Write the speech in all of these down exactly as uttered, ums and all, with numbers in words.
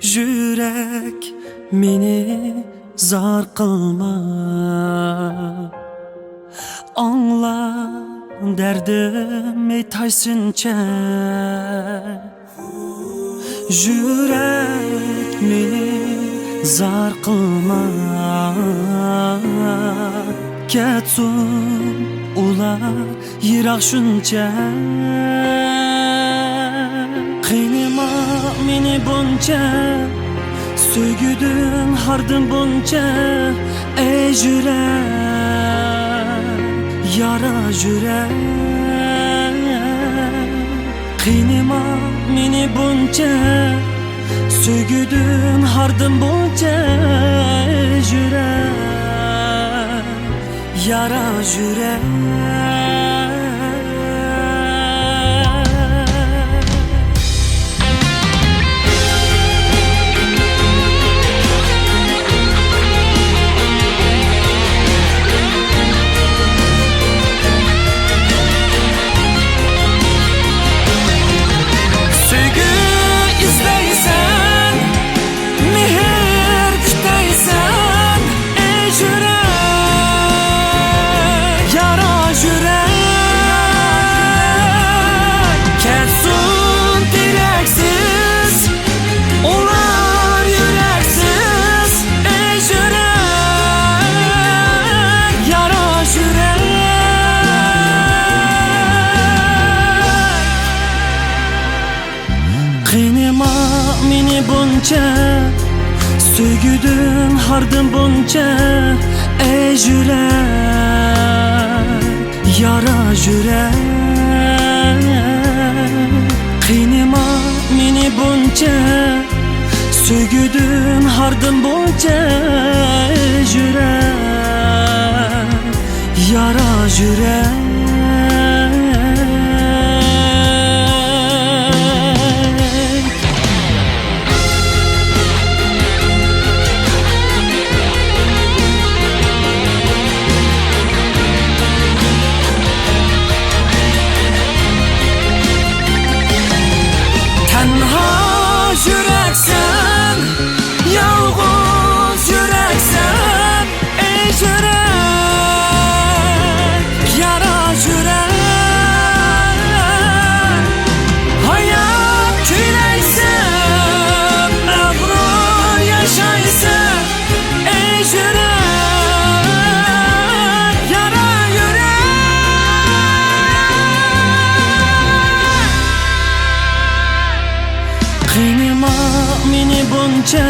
يۈرەك، مېنى زار قىلما، ئاڭلا دەردىم ئېيتاي سىنچە. يۈرەك، مېنى زار قىلما، كەتسۇن ئۇلار يىراق شۇنچە. قىينىما مېنى بۇنچە، سۆيگۈدىن ھاردىم بۇنچە. ئەي يۈرەك، يارا يۈرەك، قىينىما مېنى بۇنچە، سۆيگۈدىن ھاردىم بۇنچە. يۈرەك، يارا يۈرەك. سۆيگۈ ئىزدەيسەن، مېھىر كۈتەيسەن، ئەي يۈرەك، يارا يۈرەك. كەتسۇن تېرەكسىز ئۇلار يۈرەكسىز، ئەي يۈرەك، يارا يۈرەك. قىينىما مېنى بۇنچە، سۆيگۈدىن ھاردىم بۇنچە. ئەي يۈرەك، يارا يۈرەك، قىينىما مېنى بۇنچە، سۆيگۈدىن ھاردىم بۇنچە. يۈرەك، يارا يۈرەك. تەنھا يۈرەكسەن، يالغۇز يۈرەكسەن، ئەي يۈرەك، يارا يۈرەك. ھايات كۈيلەيسەن، مەغرۇر ياشايسەن، ئەي يۈرەك، يارا يۈرەك. قىينىما مېنى بۇنچە،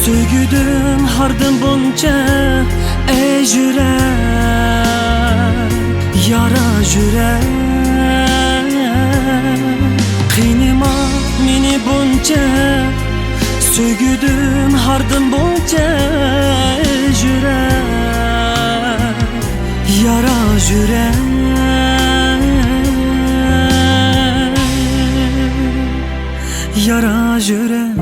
سۆيگۈدىن ھاردىم بۇنچە. ئەي يۈرەك، يارا يۈرەك، قىينىما مېنى بۇنچە، سۆيگۈدىن ھاردىم بۇنچە. يۈرەك، يارا يۈرەك، يارا يۈرەك.